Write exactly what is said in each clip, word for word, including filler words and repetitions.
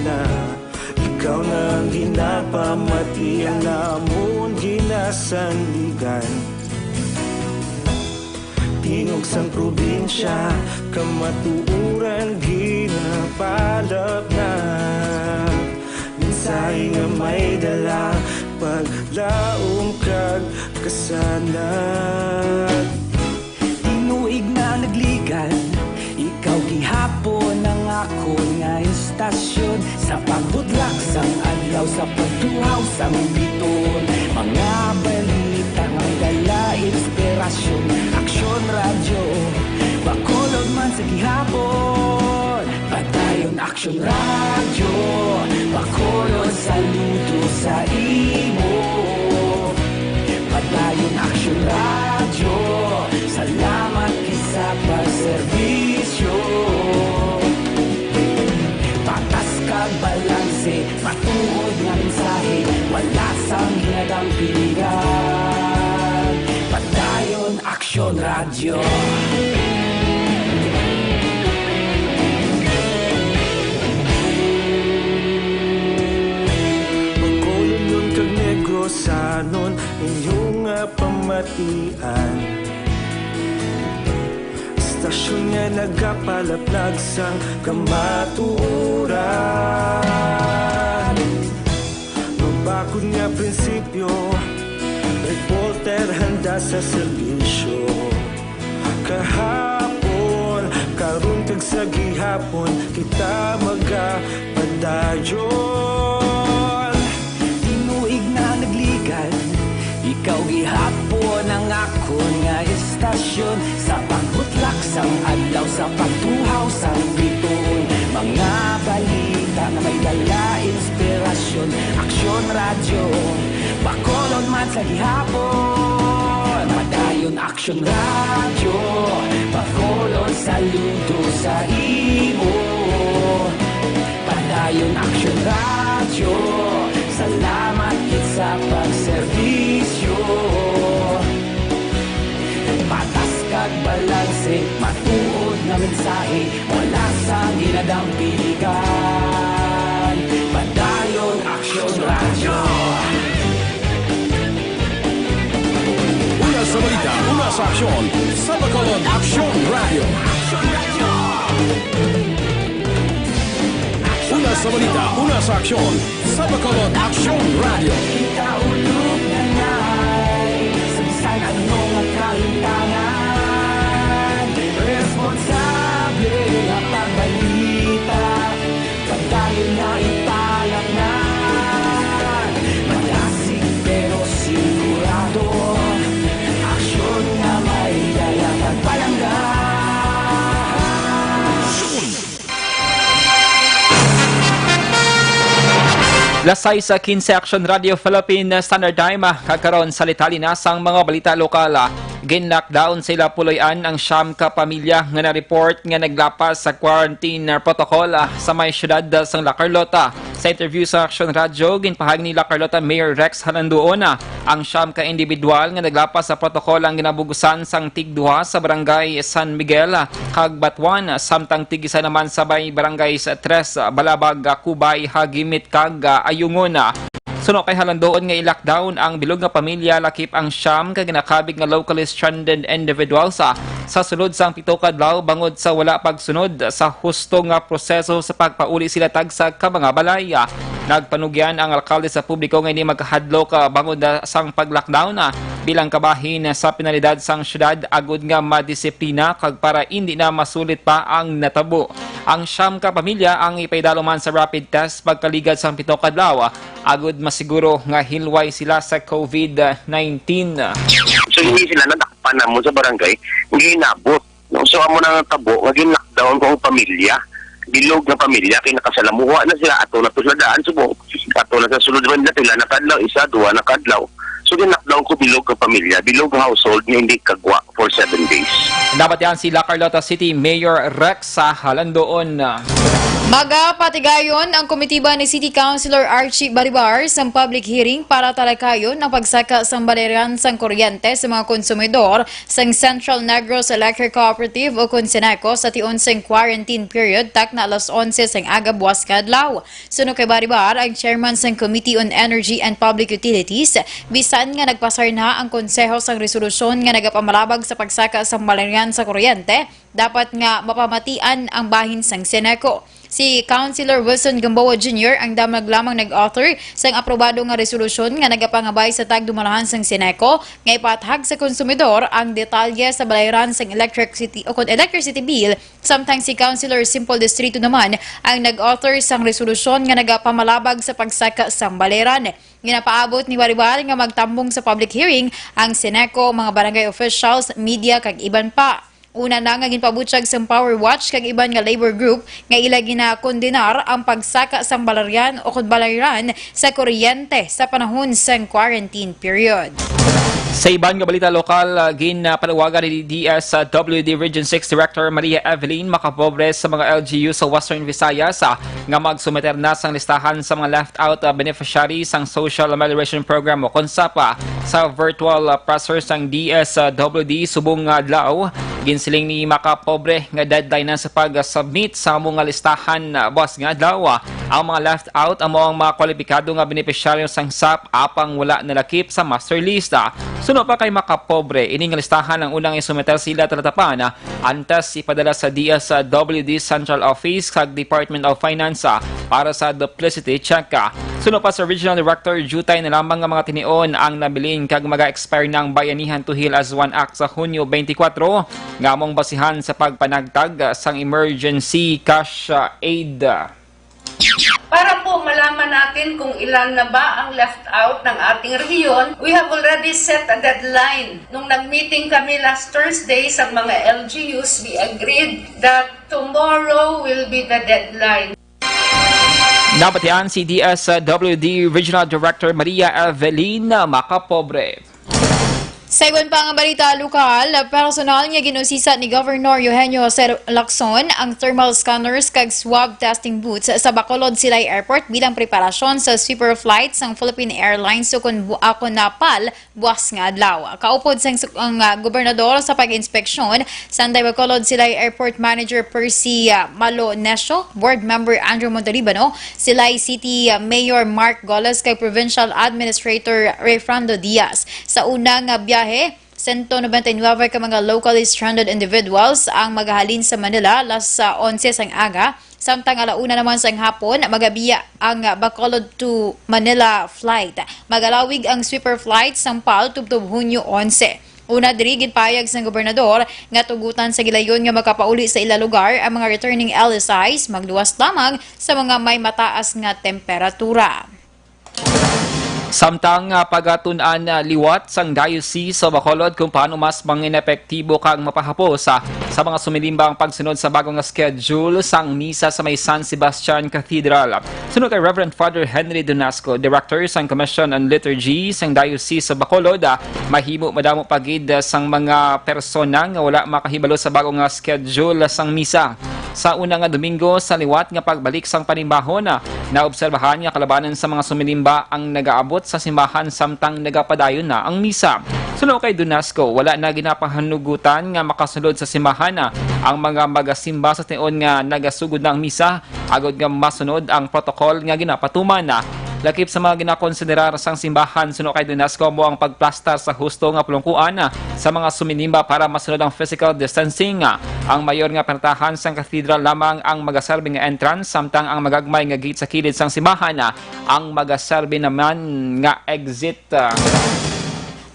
na, ikaw na ang ginapamati, ang namon ginasandigan. Tingog sang probinsya, kamatuoran ginapalapnap. Mensahe nga may dala, paglaom kag kasanag. Tinuig na nagligan, ikaw gihapon ang akon nga istasyon. Sa pagbutlak sang adlaw, sa pagtuhaw sang biton, mga balita nga may dala inspirasyon. Aksyon Radyo, Bacolod man sa gihapon. Padayon Aksyon Radyo, Bacolod, saludo sa imo. Padayon Aksyon Radyo, salamat gid sa pagserbisyo. Patas kag balanse, matuod nga mensahe, wala sang ginadampigan. Padayon Aksyon Radyo. Bacolodnon kag Negrosanon, inyo nga pamatian. Istasyon nga nagapalaplag sang kamatuoran. Mabakod nga prinsipyo, reporter handa sa serbisyo. Kahapon, karon kag sa gihapon, kita magapadayon. Tinuig na nagligan, ikaw gihapon ang akon nga istasyon. Sa pagbutlak sang adlaw, sa pagtuhaw sang bituon, mga balita nga may dala inspirasyon. Aksyon Radyo, Bacolod man sa gihapon. Padayon Aksyon Radyo, Bacolod, saludo sa imo. Padayon Aksyon Radyo, salamat gid sa pagserbisyo. Patas kag balanse, matuod nga mensahe, wala sang ginadampigan. Padayon Aksyon Radyo. Una sa balita, una sa aksyon, sa Bacolod Aksyon Radyo. Una sa balita, una sa aksyon, sa Bacolod Aksyon Radyo. Kita ulog na ngay, sa bisan ano nga kahintangan, responsable nga pagbalita. Pagdayon na ipalaknad, malasig pero sigurado. Aksyon nga may dala pagpalangga. Lasay sa kinse Action Radio Philippine Standard Time, kag karon sa detalye na sang mga balita lokal. Gin-lockdown sa ila puloy-an ang siyam ka pamilya nga na-report nga naglapas sa quarantine protocol, ah, sa may siyudad, ah, sang La Carlota. Sa interview sa Action Radio, ginpahayag ni La Carlota Mayor Rex Halanduon, ah, ang siyam ka individual nga naglapas sa protocol ang ginabugusan sang tigduha sa barangay San Miguel, ah, kag Batuan, ah, samtang tig-isa naman sa may barangay sa Tres, ah, Balabag, ah, Cubay, Jagimit, kag, ah, Ayungon, ah. Suno kay Halandoon nga i-lockdown ang bilog nga pamilya lakip ang siyam ka ginakabig nga locally stranded individuals, ah, sa sulod sang pito ka adlaw bangod sa wala pagsunod sa husto nga proseso sa pagpauli sila tagsa ka mga balay. Nagpanugyan ang alkalde sa publiko nga hindi magkahadlok, ah, bangod, ah, sang pag-lockdown, ah, bilang kabahin sa penalidad sang syudad agud nga madisiplina kag para indi na masulit pa ang natabo. Ang siyam ka pamilya ang ipaidalo man sa rapid test pagkaligad sang pito ka adlaw, ah, agud masiguro nga hilway sila sa covid nineteen. So, hindi sila nadakpan namo sa barangay, hindi inabot. No? So, amo na nga tabo nga gin-lockdown ko ang pamilya. Bilog nga pamilya, kay nakasalamuha na sila, ato na to sila daan subong. Ato na sa sulod man na pila na kadlaw, isa, duha na kadlaw. So, gin-lockdown ko bilog ka pamilya, bilog nga household nga hindi kagwa for seven days. Dapat yan sila Carlota City Mayor Rex sa Halandoon. Magapatigayon ang komitiba ni City Councilor Archie Baribar sang public hearing para talakayon ang pagsaka sang balayran sang kuryente sa mga konsumidor sang Central Negros Electric Cooperative o kon CENECO sa tion sang quarantine period takna alas onse sang aga buwas nga adlaw. Suno kay Baribar, ang chairman sang Committee on Energy and Public Utilities, bisan nga nagpasar na ang konseho sang resolusyon nga nagapamalabag sa pagsaka sang balayran sa kuryente, dapat nga mapamatian ang bahin sang CENECO. Si Councilor Wilson Gamboa Junior ang damag lamang nag-author sang aprobado nga resolusyon nga nagapangabay sa tagdumalahan sang CENECO nga ipaathag sa konsumidor ang detalye sa balayran sang electricity o kon electricity bill, samtang si Councilor Simple Distrito naman ang nag-author sang resolusyon nga nagapamalabag sa pagsaka sang balayran. Ginapaabot ni Baribar nga magtambong sa public hearing ang CENECO, mga barangay officials, media, kag iban pa. Una na nga ginpabutyag sang Power Watch kag iban nga labor group nga ila ginakondenar ang pagsaka sang balayran o kon balayran sa kuryente sa panahon sang quarantine period. Sa iban nga balita lokal, ah, ginpanawagan ni D S W D Region six Director Maria Evelyn Macapobre sa mga L G U sa Western Visayas, ah, nga magsumiter na sang listahan sa mga left out, ah, beneficiaries sang Social Amelioration Program o kon SAP, ah, sa virtual, ah, presser sang D S W D subong nga adlaw. Ginsiling ni Macapobre nga deadline na sa pag-submit sa amo nga listahan, ah, buwas nga adlaw. Ang mga left out amo ang mga kwalipikado nga benepisyaryo sang SAP apang wala nalakip sa master list. Suno pa kay Macapobre, ini nga listahan ang unang isumiter sila talatapan antes ipadala sa D S W D Central Office kag Department of Finance para sa duplicity check. Suno pa sa Regional Director, diutay na lamang nga mga tinion ang nabilin kag maga-expire na ang Bayanihan to Heal as One Act sa Hunyo twenty-four, nga among basihan sa pagpanagtag sang emergency cash, uh, aid. Para po malaman natin kung ilan na ba ang left out ng ating rehiyon, we have already set a deadline. Nung nag-meeting kami last Thursday sa mga L G Us, we agreed that tomorrow will be the deadline. Nabatian si D S W D Regional Director Maria Evelyn Macapobre. Sa iban pa nga balita lokal, personal nga ginusisa ni Governor Eugenio Jose Lacson ang thermal scanners kag swab testing booths sa Bacolod Silay Airport bilang preparasyon sa sweeper flight sang Philippine Airlines ukon bu-, akon na PAL buwas nga adlaw. Kaupod sang suk-, ang, ah, gobernador sa pag-inspeksyon, Sanday Bacolod Silay Airport Manager Percy, ah, Malo Nesio, Board Member Andrew Montalibano, Silay City, ah, Mayor Mark Goles kag Provincial Administrator Refrando Diaz. Sa una nga biyahe, sento nobenta y nuebe ka mga locally stranded individuals ang magahalin sa Manila alas, ah, onse sang aga, samtang ala una naman sang hapon magabiya ang Bacolod to Manila flight. Magalawig ang sweeper flight sang PAL tubtob Hunyo onse. Una diri, ginpahayag sang gobernador nga tugutan sa gilayon nga makapauli sa ila lugar ang mga returning L S Is, magluwas lamang sa mga may mataas nga temperatura. Samtang, ah, pagatun-an, ah, liwat sang Diocese sa Bacolod kung paano mas mangin epektibo kag mapahapos, ah, sa mga sumilimba ang pagsunod sa bago nga schedule sang misa sa may San Sebastian Cathedral. Suno kay Reverend Father Henry Donasco, Director sang Commission on Liturgy sang Diocese sa Bacolod, ah, mahimo madamo pa gid, ah, sang mga persona nga wala makahibalo sa bago nga schedule sang misa. Sa una nga Domingo sa liwat nga pagbalik sang panimbahon, ah, naobserbahan nga kalabanan sa mga sumilimba ang nagaabot sa simbahan samtang nagapadayon na ang misa. Suno kay Donasco, wala na ginapahanugutan nga makasulod sa simbahan, ah, ang mga magasimba sa tion nga nagasugod na ang misa, agod nga masunod ang protocol nga ginapatuman. Lakip sa mga ginakonsiderar sang simbahan, suno kay Donasco, amo ang pagplastar sa husto nga pulungkuan sa mga sumilimba para masunod ang physical distancing. Ang mayor nga pinatahan sang cathedral lamang ang magaserbi nga entrance, samtang ang magagmay nga gate sa kilid sang simbahan ang magaserbi naman nga exit.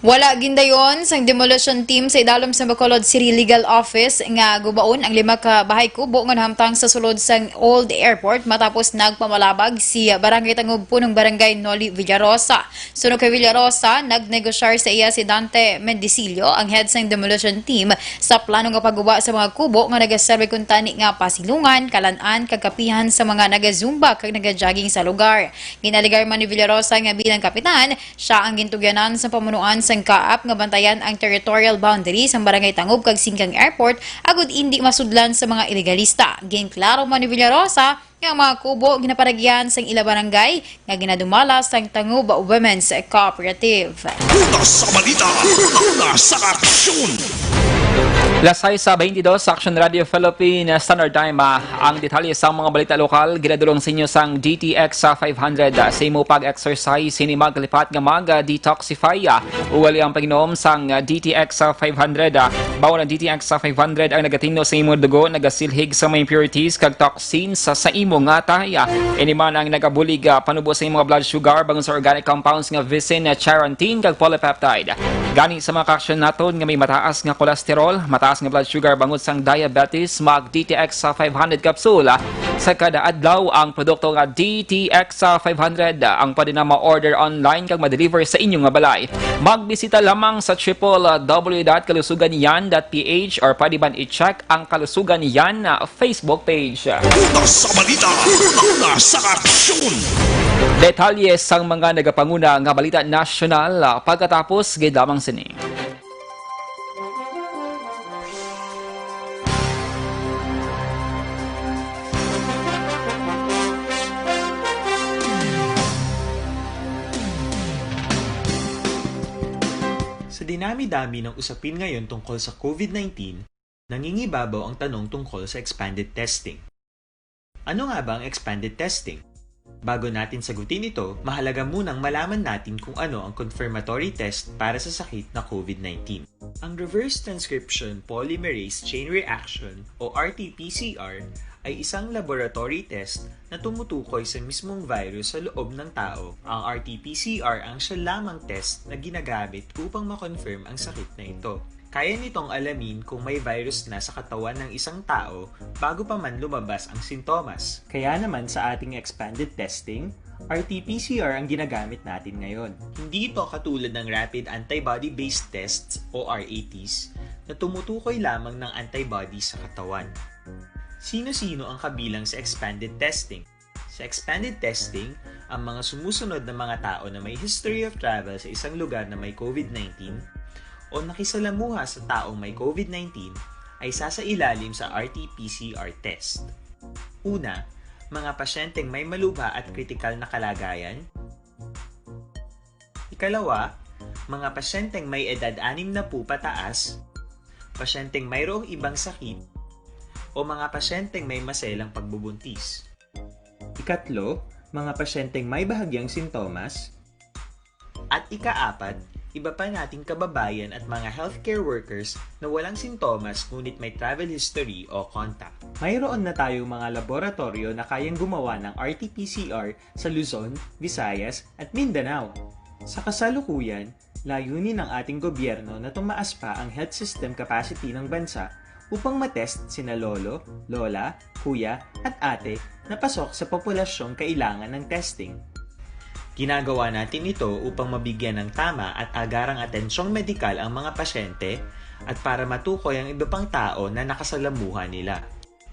Wala gindayon sang demolition team sa idalom sa Bacolod City Legal Office nga gubaon ang lima ka bahay kubo nga nahamtang sa sulod sang Old Airport matapos nagpamalabag si Barangay Tangub Punong Barangay Noli Villarosa. Suno kay Villarosa, nagnegosyar sa iya si Dante Mendicillo, ang head sang demolition team, sa plano nga pagguba sa mga kubo nga nagaserve kuntani nga pasilungan, kalan-an, kag kapihan sa mga nagazumba kag nagajogging sa lugar. Ginalegar man ni Villarosa nga bilang kapitan, siya ang gintugyanan sa pamunuan sang kaap nga bantayan ang territorial boundary sang Barangay Tangub kag Singkang Airport agud indi masudlan sa mga ilegalista. Ginklaro man ni Villarosa nga ang mga kubo ginaparagian sang ila barangay nga ginadumala sang Tangub Women's Cooperative. Una sa balita, una sa aksyon. Las sais sa twenty-dos, Action Radio Philippine Standard Time. Ah, ang detalye sa mga balita lokal ginadulong sa inyo sang D T X five hundred. Ah, sa imo pag-exercise, hindi magkalipat nga mag-detoxify. Ah, uwali ang pag-inom sang D T X five hundred. Ah, bawal ang D T X five hundred ang nagatinlo sa imo dugo, nagasilhig sa mga impurities kag toxins sa, sa imo nga atay. Ah, ini man ang nagabulig, ah, panubo sa imo blood sugar bangod sa organic compounds nga vicin, ah, charantin kag polypeptide. Gani sa mga kaaksyon naton nga may mataas nga cholesterol, mataas nga blood sugar bangod sang diabetes, mag D T X five hundred capsule sa kada adlaw. Ang produkto nga D T X five hundred ang pwede na ma-order online kag ma-deliver sa inyo nga balay. Magbisita lamang sa triple W dot kalusugan yan dot P H or pwede man i-check ang Kalusugan Yan na Facebook page. Una sa balita, una sa aksyon. Detalye sang mga nagapanguna nga balita nasyonal, ah, pagkatapos gid lamang sini. Sa dinami-dami ng usapin ngayon tungkol sa COVID nineteen, nangingibabaw ang tanong tungkol sa expanded testing. Ano nga ba ang expanded testing? Bago natin sagutin ito, mahalaga munang malaman natin kung ano ang confirmatory test para sa sakit na COVID nineteen. Ang reverse transcription polymerase chain reaction o R T P C R ay isang laboratory test na tumutukoy sa mismong virus sa loob ng tao. Ang R T P C R ang siya lamang test na ginagamit upang ma-confirm ang sakit na ito. Kaya nitong alamin kung may virus na sa katawan ng isang tao bago pa man lumabas ang sintomas. Kaya naman sa ating expanded testing, R T P C R ang ginagamit natin ngayon. Hindi ito katulad ng rapid antibody-based tests o R A Ts na tumutukoy lamang ng antibodies sa katawan. Sino-sino ang kabilang sa expanded testing? Sa expanded testing, ang mga sumusunod na mga tao na may history of travel sa isang lugar na may COVID nineteen o nakisalamuha sa taong may COVID nineteen ay sasailalim sa R T P C R test. Una, mga pasyenteng may malubha at kritikal na kalagayan. Ikalawa, mga pasyenteng may edad anim na po pataas, pasyenteng mayroong ibang sakit, o mga pasyenteng may maselang pagbubuntis. Ikatlo, mga pasyenteng may bahagyang sintomas. At ikaapat, iba pa nating kababayan at mga healthcare workers na walang sintomas ngunit may travel history o contact. Mayroon na tayong mga laboratoryo na kayang gumawa ng R T P C R sa Luzon, Visayas, at Mindanao. Sa kasalukuyan, layunin ng ating gobyerno na tumaas pa ang health system capacity ng bansa upang matest sina lolo, lola, kuya, at ate na pasok sa populasyong kailangan ng testing. Ginagawa natin ito upang mabigyan ng tama at agarang atensyong medikal ang mga pasyente at para matukoy ang iba pang tao na nakasalamuha nila.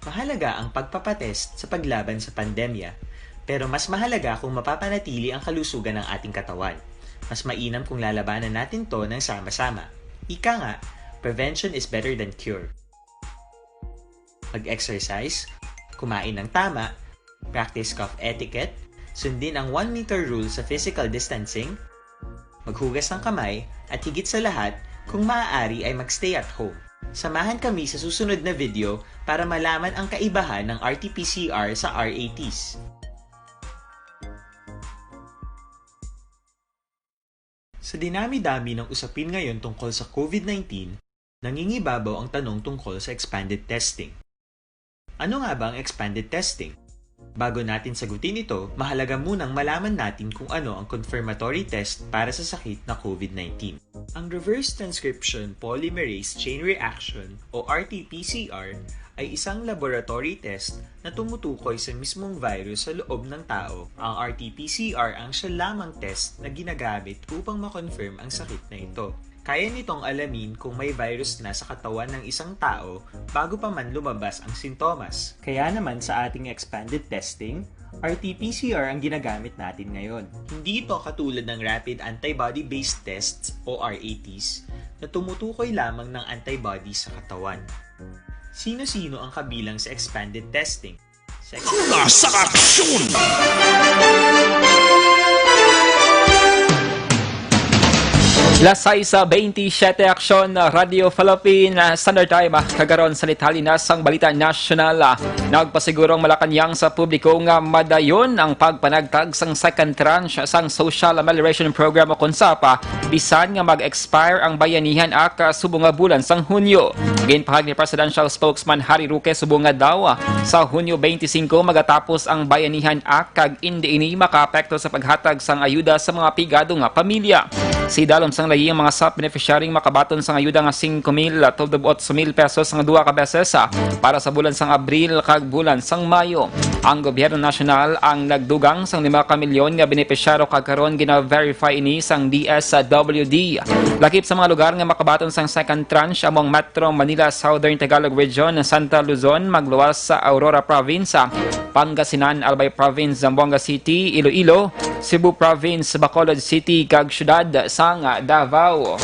Mahalaga ang pagpapatest sa paglaban sa pandemya, pero mas mahalaga kung mapapanatili ang kalusugan ng ating katawan. Mas mainam kung lalabanan natin to ng sama-sama. Ika nga, prevention is better than cure. Mag-exercise, kumain ng tama, practice cough etiquette, sundin ang one meter rule sa physical distancing, maghugas ng kamay, at higit sa lahat, kung maaari ay mag-stay at home. Samahan kami sa susunod na video para malaman ang kaibahan ng R T P C R sa R A Ts. Sa dinami-dami ng usapin ngayon tungkol sa COVID nineteen, nangingibabaw ang tanong tungkol sa expanded testing. Ano nga ba ang expanded testing? Bago natin sagutin ito, mahalaga munang malaman natin kung ano ang confirmatory test para sa sakit na COVID nineteen. Ang reverse transcription polymerase chain reaction o R T P C R ay isang laboratory test na tumutukoy sa mismong virus sa loob ng tao. Ang R T P C R ang siya lamang test na ginagamit upang ma-confirm ang sakit na ito. Kaya nitong alamin kung may virus na sa katawan ng isang tao bago pa man lumabas ang sintomas. Kaya naman sa ating expanded testing, R T P C R ang ginagamit natin ngayon. Hindi ito katulad ng rapid antibody-based tests o R A Ts na tumutukoy lamang ng antibody sa katawan. Sino-sino ang kabilang sa expanded testing? Sa Hula sa aksyon! Las sais bentisiete, Aksyon, Radyo Philippine Standard Time, kagaron sa detalye na sang balita nasyonal. Nagpasiguro ang Malacañang sa publiko nga madayon ang pagpanagtag sang second tranche sang Social Amelioration Program o kon SAP, bisan nga mag-expire ang Bayanihan Act subong nga bulan sang Hunyo. Ginpahayag ni Presidential Spokesman Harry Roque subong nga daw sa Hunyo twenty-five magatapos ang Bayanihan Act kag indi ini makaapekto sa paghatag sang ayuda sa mga pigado nga pamilya. Sidalom sang layi, ang mga SAP beneficiary makabaton sang ayuda nga singko mil, toldo otso mil pesos nga duha ka beses, ah, para sa bulan sang Abril kag bulan sang Mayo. Ang gobyerno nasyonal ang nagdugang sang lima ka milyon nga benepisyaryo kag karon gina-verify ini sang D S W D. Lakip sa mga lugar nga makabaton sang second tranche amo ang Metro Manila, Southern Tagalog Region, Central Luzon, magluwas sa Aurora Province, Pangasinan, Albay Province, Zamboanga City, Iloilo, Cebu Province, Bacolod City, kag siyudad sang Davao.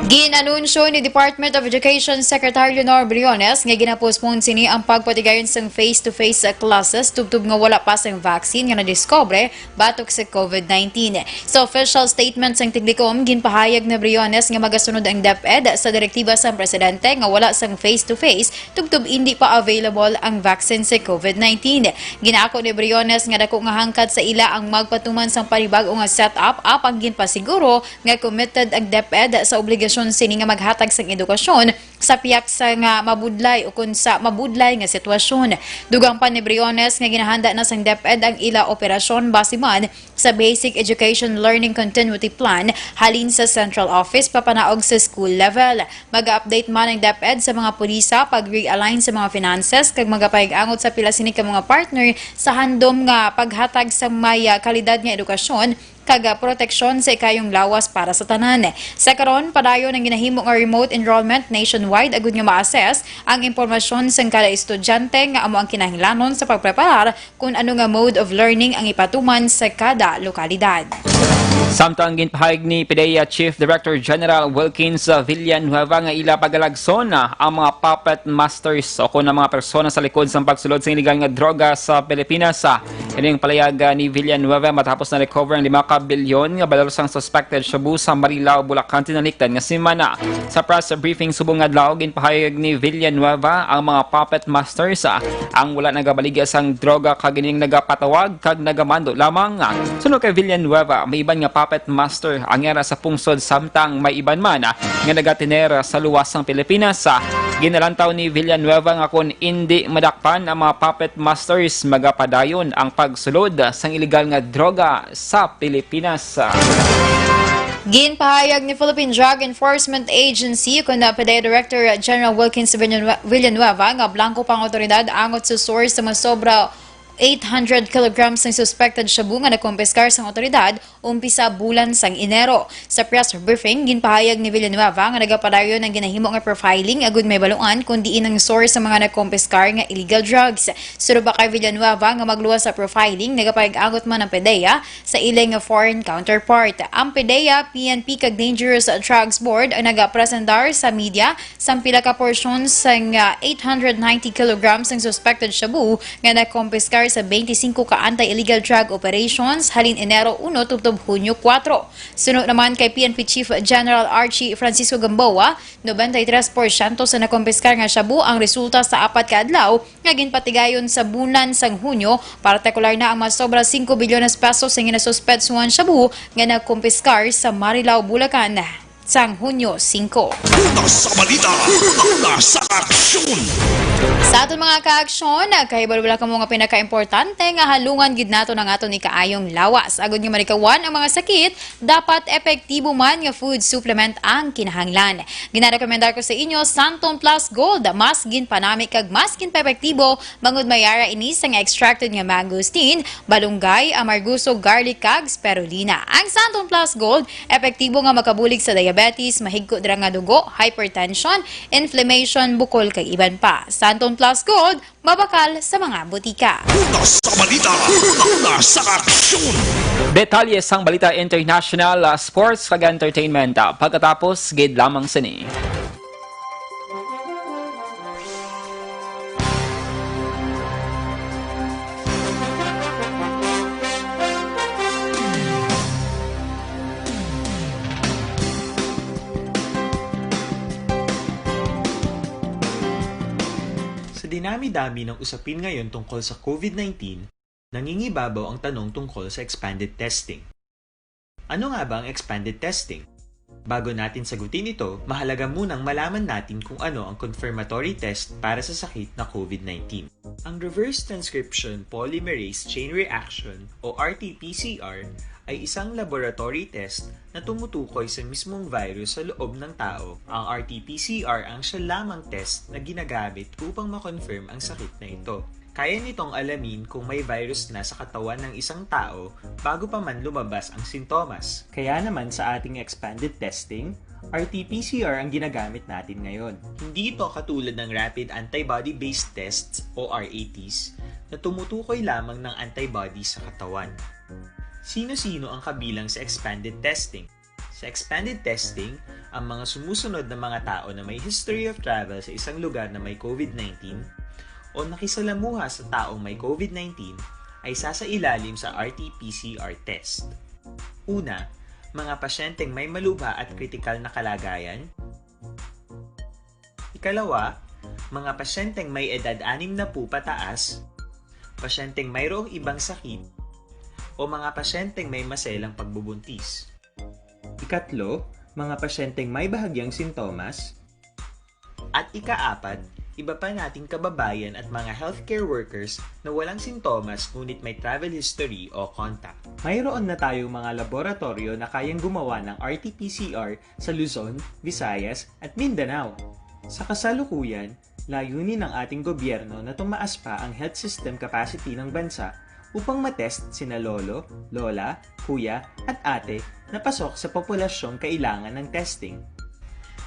Gin-anunsyo ni Department of Education Secretary Leonor Briones nga gina-postpone sini ang pagpatigayon sang face-to-face classes tubtob nga wala pa sang vaccine nga nadiskubre batok sa COVID nineteen. Sa official statement sang Tiglikom, ginpahayag ni Briones nga magasunod ang DepEd sa direktiba sang presidente nga wala sang face-to-face tubtob indi pa available ang vaccine sa COVID nineteen. Ginaako ni Briones nga dako nga hangkat sa ila ang magpatuman sang panibag-o nga setup, apang ginpasiguro nga committed ang DepEd sa obligasyon sini nga maghatag sang edukasyon sa pihak sa nga mabudlay o kon sa mabudlay nga sitwasyon. Dugang pa ni Briones nga ginahanda na sang DepEd ang ila operasyon base man sa Basic Education Learning Continuity Plan halin sa central office papanaog sa school level. Mag-update man ang DepEd sa mga pulisa pag-realign sa mga finances kag magapahig-angot sa pila sini ka mga partner sa handom nga paghatag sa may, ah, kalidad nga edukasyon kag, ah, proteksyon sa ikayong lawas para sa tanan. Sa karon, padayon ang ginahimo nga remote enrollment nationwide agud nga ma-assess ang impormasyon sang kada estudyante nga amo ang kinahanglanon sa pagpreparar kon ano nga mode of learning ang ipatuman sa kada lokalidad. Samtang ginpahayag ni PDEA Chief Director General Wilkins Villanueva nga ila pagalagson ang mga puppet masters o kon ang mga persona sa likod sang pagsulod sa iligal nga droga sa Pilipinas. Ining palayag ni Villanueva matapos na-recover ang lima ka bilyon nga balor sang suspected shabu sa Marilao, Bulacan, tinalikdan nga semana. Sa press briefing subong adlaw, ginpahayag ni Villanueva ang mga puppet masters, ah, ang wala nagabaligya sang droga kag ining nagapatawag kag nagamando lamang. Suno kay Villanueva, may iban nga puppet master ang yara sa pungsod, samtang may iban man, ah, nga nagatener sa luwas sang Pilipinas. Ah, ginalantaw ni Villanueva nga kon indi madakpan ang mga puppet masters, magapadayon ang pagsulod sang iligal nga droga sa Pilipinas. Ginpahayag ni Philippine Drug Enforcement Agency kon PDEA Director General Wilkins Villanueva nga blanco pa ang awtoridad angot sa source sa mga sobra eight hundred kilograms sang suspected shabu nga nakumpiskar sang awtoridad umpisa bulan sang Enero. Sa press briefing, ginpahayag ni Villanueva nga nagapadayon ang ginahimo nga profiling agud mahibaluan kon diin ang source sa mga nakumpiskar nga illegal drugs. Suno pa kay Villanueva nga magluwas sa profiling, nagapahig-angot man ang PDEA sa ila nga foreign counterpart. Ang PDEA, PNP kag Dangerous Drugs Board ang nagapresentar sa media sang pila ka porsyon sang, ah, eight hundred ninety kilograms sang suspected shabu nga nakumpiskar sa twenty-five ka anti-illegal drug operations halin Enero uno tubtob Hunyo kuwatro. Suno naman kay PNP Chief General Archie Francisco Gamboa, nobenta y tres porsyento sa nakumpiskar nga shabu ang resulta sa apat ka adlaw nga ginpatigayon sa bulan sang Hunyo, partikular na ang masobra singko bilyones pesos nga ginasuspetsuhan shabu nga nakumpiskar sa Marilao, Bulacan. sang Hunyo singko. Una sa balita, una sa aksyon. Sa aton mga kaaksyon, kahibalwala kamo nga pinakaimportante nga halungan gid naton ang aton ikaayong lawas. Agod nga malikawan ang mga sakit, dapat epektibo man nga food supplement ang kinahanglan. Ginarekomendar ko sa inyo Santon Plus Gold, mas ginpanami kag mas ginpaepektibo bangod may ara ini sang extracted nga mangosteen, balunggay, amargoso, garlic kag spirulina. Ang Santon Plus Gold epektibo nga makabulig sa diabetes, mahigko dira nga dugo, hypertension, inflammation, bukol kag iban pa. Santon Plus Gold, mabakal sa mga butika. Una sa balita, una sa aksyon. Detalye sang balita international, ah, sports kag entertainment, ah, pagkatapos gid lamang sini. Sa dinami-dami ng usapin ngayon tungkol sa COVID nineteen, nangingibabaw ang tanong tungkol sa expanded testing. Ano nga ba ang expanded testing? Bago natin sagutin ito, mahalaga munang malaman natin kung ano ang confirmatory test para sa sakit na COVID nineteen. Ang reverse transcription polymerase chain reaction o R T P C R ay isang laboratory test na tumutukoy sa mismong virus sa loob ng tao. Ang R T P C R ang siya lamang test na ginagamit upang ma-confirm ang sakit na ito. Kaya nitong alamin kung may virus na sa katawan ng isang tao bago pa man lumabas ang sintomas. Kaya naman sa ating expanded testing, R T P C R ang ginagamit natin ngayon. Hindi ito katulad ng rapid antibody-based tests o R A Ts na tumutukoy lamang ng antibodies sa katawan. Sino-sino ang kabilang sa expanded testing? Sa expanded testing, ang mga sumusunod na mga tao na may history of travel sa isang lugar na may COVID nineteen o nakisalamuha sa taong may COVID nineteen ay sasailalim sa R T P C R test. Una, mga pasyenteng may malubha at kritikal na kalagayan. Ikalawa, mga pasyenteng may edad anim na pupataas, pasyenteng mayroong ibang sakit, o mga pasyenteng may maselang pagbubuntis. Ikatlo, mga pasyenteng may bahagyang sintomas. At ikaapat, iba pa nating kababayan at mga healthcare workers na walang sintomas ngunit may travel history o contact. Mayroon na tayong mga laboratoryo na kayang gumawa ng R T P C R sa Luzon, Visayas, at Mindanao. Sa kasalukuyan, layunin ng ating gobyerno na tumaas pa ang health system capacity ng bansa upang matest sina lolo, lola, kuya, at ate na pasok sa populasyong kailangan ng testing.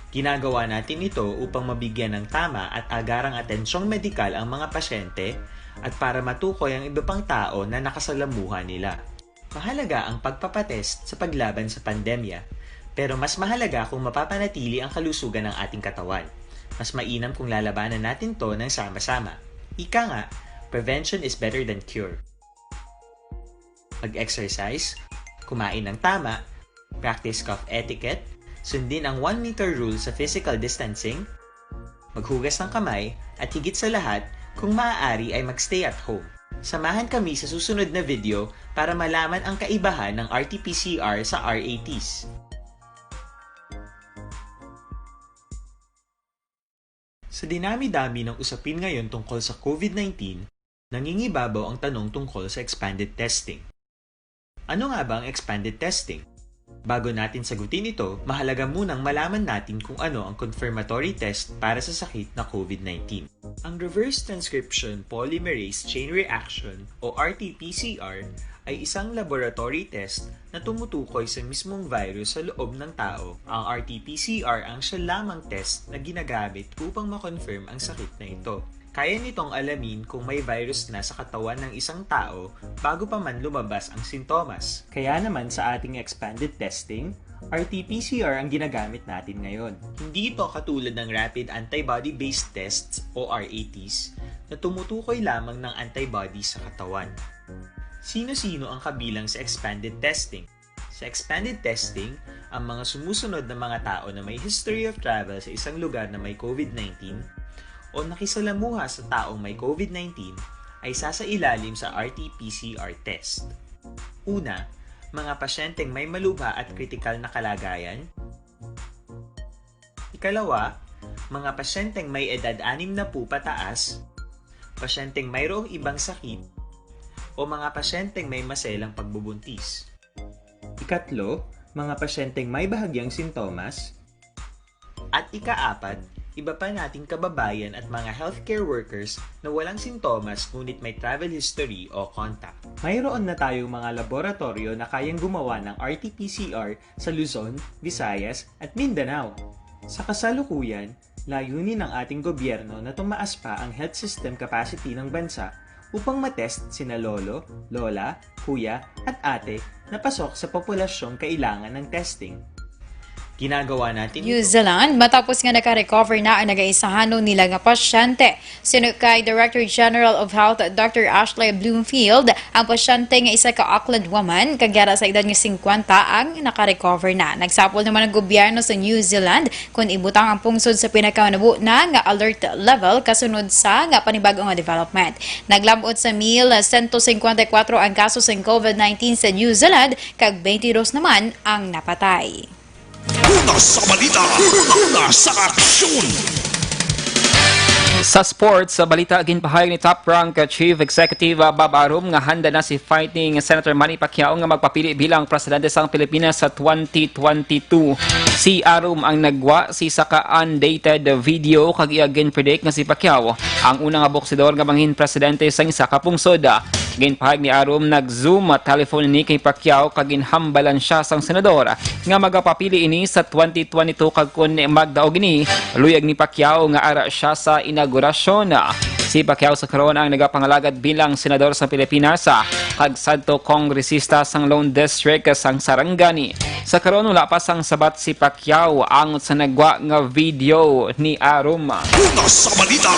Ginagawa natin ito upang mabigyan ng tama at agarang atensyong medikal ang mga pasyente at para matukoy ang iba pang tao na nakasalamuha nila. Mahalaga ang pagpapatest sa paglaban sa pandemya, pero mas mahalaga kung mapapanatili ang kalusugan ng ating katawan. Mas mainam kung lalabanan natin 'to ng sama-sama. Ika nga, prevention is better than cure. Mag-exercise, kumain ng tama, practice cough etiquette, sundin ang one meter rule sa physical distancing, maghugas ng kamay, at higit sa lahat, kung maaari ay mag-stay at home. Samahan kami sa susunod na video para malaman ang kaibahan ng R T P C R sa R A Ts. Sa dinami-dami ng usapin ngayon tungkol sa COVID nineteen, nangingibabaw ang tanong tungkol sa expanded testing. Ano nga ba ang expanded testing? Bago natin sagutin ito, mahalaga munang malaman natin kung ano ang confirmatory test para sa sakit na COVID nineteen. Ang reverse transcription polymerase chain reaction o R T P C R ay isang laboratory test na tumutukoy sa mismong virus sa loob ng tao. Ang R T P C R ang siya lamang test na ginagamit upang ma-confirm ang sakit na ito. Kaya nitong alamin kung may virus na sa katawan ng isang tao bago pa man lumabas ang sintomas. Kaya naman sa ating expanded testing, R T P C R ang ginagamit natin ngayon. Hindi ito katulad ng rapid antibody-based tests o R A Ts na tumutukoy lamang ng antibodies sa katawan. Sino-sino ang kabilang sa expanded testing? Sa expanded testing, ang mga sumusunod na mga tao na may history of travel sa isang lugar na may COVID nineteen o nakisalamuha sa taong may COVID nineteen ay sasailalim sa R T P C R test. Una, mga pasyenteng may malubha at kritikal na kalagayan. Kalawa, mga pasyenteng may edad anim na putaas, pasyenteng mayroong ibang sakit, o mga pasyenteng may maselang pagbubuntis. Ikatlo, mga pasyenteng may bahagyang sintomas. At ikaapat, iba pa nating kababayan at mga healthcare workers na walang sintomas ngunit may travel history o contact. Mayroon na tayong mga laboratoryo na kayang gumawa ng R T P C R sa Luzon, Visayas, at Mindanao. Sa kasalukuyan, layunin ng ating gobyerno na tumaas pa ang health system capacity ng bansa upang matest sina lolo, lola, kuya, at ate na pasok sa populasyong kailangan ng testing. Ginagawa natin New ito. Zealand, matapos nga naka-recover na ang nagaisahanon nila nga pasyente. Suno kay Director General of Health Doctor Ashley Bloomfield, ang pasyente nga isa ka Auckland woman, kag yara sa edad nga singkwenta ang naka-recover na. Nagsapol naman ang gobyerno sa New Zealand kon ibutang ang pungsod sa pinakanubo na nga alert level kasunod sa nga panibag-o nga development. Naglab-ot sa mil sento singkwenta y kuwatro ang kaso sang COVID nineteen sa New Zealand, kag twenty-two naman ang napatay. Una sa balita, una sa aksyon. Sa sports, sa balita, ginpahayag ni Top Rank Chief Executive Bob Arum nga handa na si fighting Senator Manny Pacquiao nga magpapili bilang presidente sang Pilipinas sa twenty twenty-two. Si Arum ang nagwa sa isa ka undated video kag iya ginpredict nga si Pacquiao ang una nga boksidor nga mangin presidente sang isa ka pungsod. Ginpahayag ni Arum, nag-Zoom telephone ni kay Pacquiao kag ginhambalan siya sang senador nga magapapili ini sa twenty twenty-two kag kon magdaog ini, luyag ni Pacquiao nga ara siya sa inaugurasyon. Si Pacquiao sa karon ang nagapangalagad bilang senador sa Pilipinas, kag sadto kongresista sang Lone District sang Sarangani. Sa karon, wala pa sang sabat si Pacquiao angot sa nagwa nga video ni Arum. Una sa balita,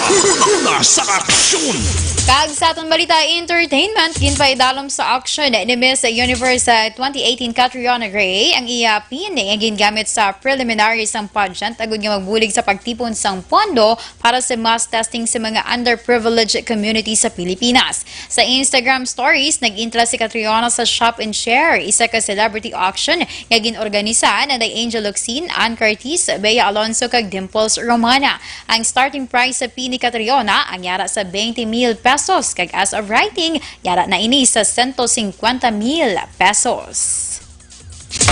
una sa aksyon. Kag sa aton balita entertainment, ginpaidalom sa auction ni Miss Universe, ah, twenty eighteen Catriona Gray ang iya pin nga gingamit sa preliminaries sang pageant agud nga magbulig sa pagtipon sang pondo para sa mass testing sa mga underprivileged community sa Pilipinas. Sa Instagram stories, nag-intra si Catriona sa Shop and Share, isa ka celebrity auction nga gin-organisa ni Angel Locsin, Ann Curtis, Bea Alonso, kag Dimples Romana. Ang starting price sa pin ni Catriona ang yara sa twenty mil pesos, kag as of writing, yara na ini sa sento singkwenta mil pesos.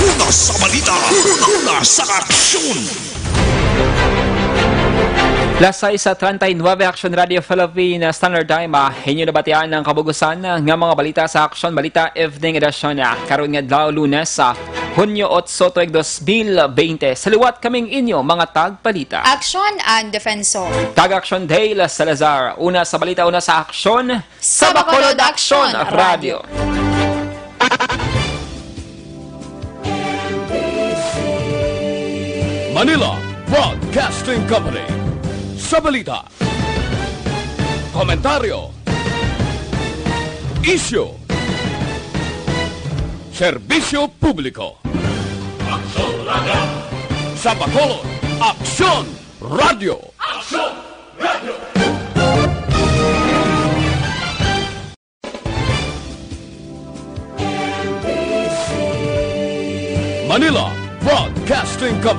Una sa balita, una sa aksyon. Las sais treinta y nueve, Aksyon Radio Philippine Standard Time. Ah, inyo nabatian ang kabugusan nga mga balita sa Aksyon Balita Evening Edition, ah, karon nga adlaw, Lunes, ah, Hunyo otso, tuig dos mil bente. Sa liwat, kaming inyo mga tagbalita. Aksyon and Defensor. Kag Aksyon Dale Salazar. Una sa balita, una sa aksyon. Sa Bacolod Aksyon Radio. Manila Broadcasting Company. Sa balita, komentaryo, isyu, serbisyo publiko. Aksyon Radio. Sa Bacolod, Aksyon Radio. Aksyon Radio. Manila Broadcasting Company.